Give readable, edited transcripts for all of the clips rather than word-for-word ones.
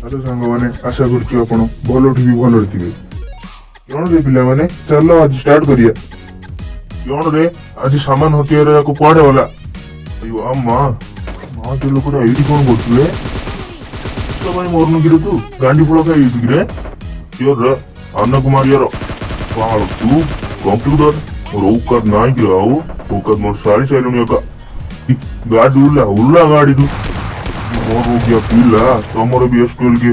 Hello ସାଙ୍ଗମାନେ, ଆଶା କରୁଛୁ ଆପଣ ଭଲଠି ବି ଭଲରେ ଥିବେ। କଣ ରେ ପିଲାମାନେ, ଚାଲ ଆଜି ଷ୍ଟାର୍ଟ କରିବା। କଣ ରେ, ଆଜି ସାମାନ ହତିଆର ଯାକ କୁଆଡେ ଗଲା? ଅಯ್ୟೋ ମା ମା, ତୋ ଲୋକଟା ଏଇଠି କଣ କରୁଛୁ ରେ? ପାଇଁ ମରୁନୁ କିରେ ତୁ? ଗାଣ୍ଡି ଫଳ ଖାଇଯାଇଛୁ କିରେ? କିଏ ରେ ଆନ୍ନାକୁ ମାରିବାର? ବାଳ ତୁ କମ୍ପ୍ୟୁଟର, ମୋର ଔକାତ ନାହିଁ କିରେ, ଆଉ ଔକାତ ମୋର ସାରି ସାରିଲୁଣି ଏକା। ଗାଡି ଉଲା ଉଲା ଗାଡିରୁ ମୋର ରୋଗିଆ ପିଲା, ତମର ବି ଏସ୍ ଟୁଏଲ୍ କେ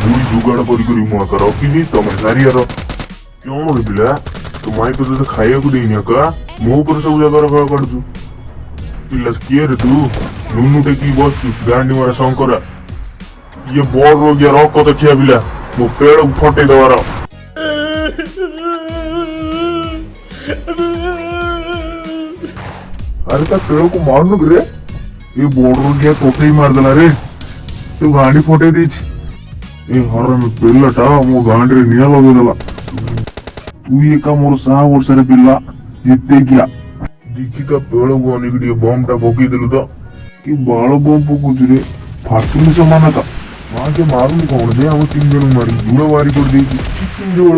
ଗୁଳି ଯୋଗାଡ଼ କରି କରି ମୁଁ ଏକା ରଖିବି, ତମେ ସାରିବାର। କଣ ରେ ପିଲା, ତୋ ମାଇପ ତୋତେ ଖାଇବାକୁ ଦେଇନି ଏକା, ମୋ ଉପରେ ସବୁ ଜାଗାର ଖେଳ କାଢୁଛୁ। ପିଲା କିଏ ରେ ତୁ? ନୁନୁ ଟେକିକି ବସୁଛୁ ଗାଣ୍ଡି ମରା ଶଙ୍କରା। ଇଏ ବଡ ରୋଗିଆ ରକତ ଖିଆ ପିଲା, ମୋ ପେଳକୁ ଫଟେଇ ଦବାର। ଆରେ ତା ପେଳକୁ ମାରୁନୁ କିରେ? ଏ ବଡ ରୋଗିଆ ତୋତେ ହିଁ ମାରିଦେଲା ରେ, ତୁ ଗାଣ୍ଡି ଫଟେଇ ଦେଇଛି। ଏ ହରମି ପିଲାଟା ମୋ ଗାଣ୍ଡିରେ ନିଆଁ ଲଗେଇଦେଲା। ତୁ ଏକା ମୋର ସାହା ବର୍ଷାରେ ପିଲା ଜିତେ ଗିଆ। ଦେଖି ତା ପେଳକୁ ଅନେକ ଟିକେ ବମ୍ ଟା ପକେଇଦେଲୁ ତ। କି ବାଳ ବମ୍ ପକଉଛୁ ରେ, ଫାଟୁନି ସମାନ ଏକା। ମା କେ ମାରୁନି କଣ ଯେ, ଆମ ତିନି ଜଣଙ୍କୁ ମାରିକି ଜୁଳ ବାହାରି କରିଦେଇଛି। ଚିକେନ ଝୋଳ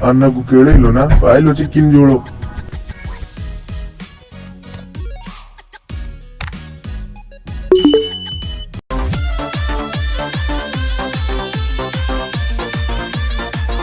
ଆନ୍ନାକୁ କେଳେଇଲ ନା, ପାଇଲ ଚିକେନ ଝୋଳ।